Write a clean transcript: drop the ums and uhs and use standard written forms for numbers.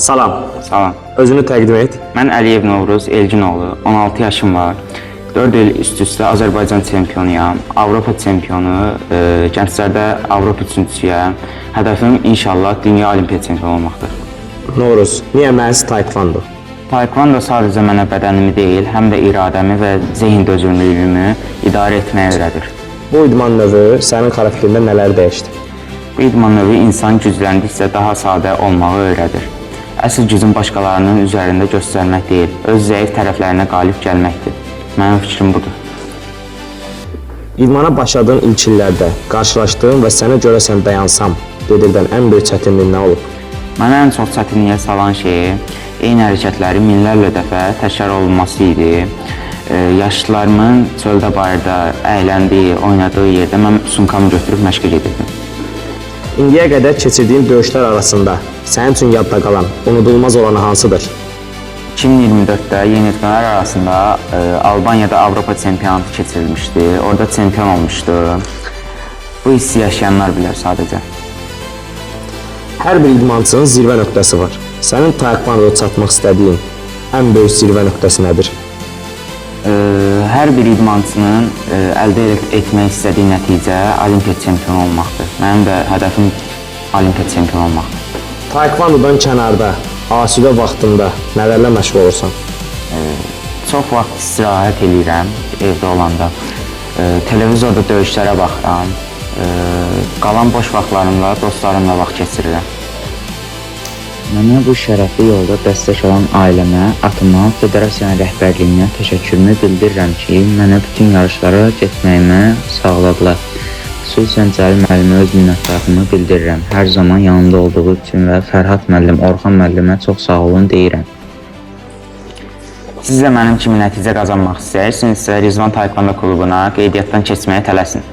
Salam. Salam. Özünü təqdim et. Mən Əliyev Novruz Elginoğlu, 16 yaşım var. 4 il üst-üstə Azərbaycan çempionuyam, Avropa çempionu, gənclərdə Avropa üçüncüsüyəm. Hədəfim inşallah dünya olimpiya çempionu olmaqdır. Novruz, niyə məhz taekwondo? Taekwondo sadəcə mənə bədənimi deyil, həm də iradəmi və zehin dözümlülüyümü idarə etməyi öyrədir. Bu idman növü sənin xarakterində nələr dəyişdi? Bu idman növü insan gücləndikcə daha sadə olmağı öyrədir. Əsl gücün başqalarının üzərində göstərmək deyil, öz zəif tərəflərinə qalib gəlməkdir. Mənim fikrim budur. İdmana başladığın ilk illərdə qarşılaşdığın və sənə görəsən dayansam dedirdən ən böyük çətinlik nə olub? Mənə ən çox çətinliyə salan şeyi eyni hərəkətləri minlərlə dəfə təkrar olunması idi. Yaşlılarımın çöldə bayırda əyləndiyi, oynadığı yerdə mən sumkamı götürüb məşqə gedirdim. İndiyə qədər keçirdiyin döyüşlər arasında sənin üçün yadda qalan, unudulmaz olanı hansıdır? 2024-də yeniyetmələr arasında Albaniyada Avropa çempionatı keçirilmişdi. Orada çempion olmuşdu. Bu hissi yaşayanlar bilər sadəcə. Hər bir idmançının zirvə nöqtəsi var. Sənin taekvondoda çatmaq istədiyin ən böyük zirvə nöqtəsi nədir? Hər bir idmançının əldə etmək istədiyi nəticə olimpiya çempionu olmaqdır. Mənim də hədəfim olimpiya çempionu olmaqdır. Taekvondodan kənarda, asudə vaxtında nələrlə məşğul olursan? Çox vaxt istirahət eləyirəm evdə olanda. Televizorda döyüşlərə baxıram. Qalan boş vaxtlarımda dostlarımla vaxt keçirirəm. Mənə bu şərəfli yolda dəstək olan ailəmə, atıma, federasiyanın rəhbərliyinə təşəkkürümü bildirirəm ki, mənə bütün yarışlara getməyimə sağladılar. Xüsusən Cəlil müəllimə öz minnətdarlığımı bildirirəm. Hər zaman yanımda olduğu üçün və Fərhad müəllim, Orxan müəllimə çox sağ olun deyirəm. Siz də mənim kimi nəticə qazanmaq istəyirsinizsə, Rizvan Taekwondo klubuna qeydiyyatdan keçməyə tələsin.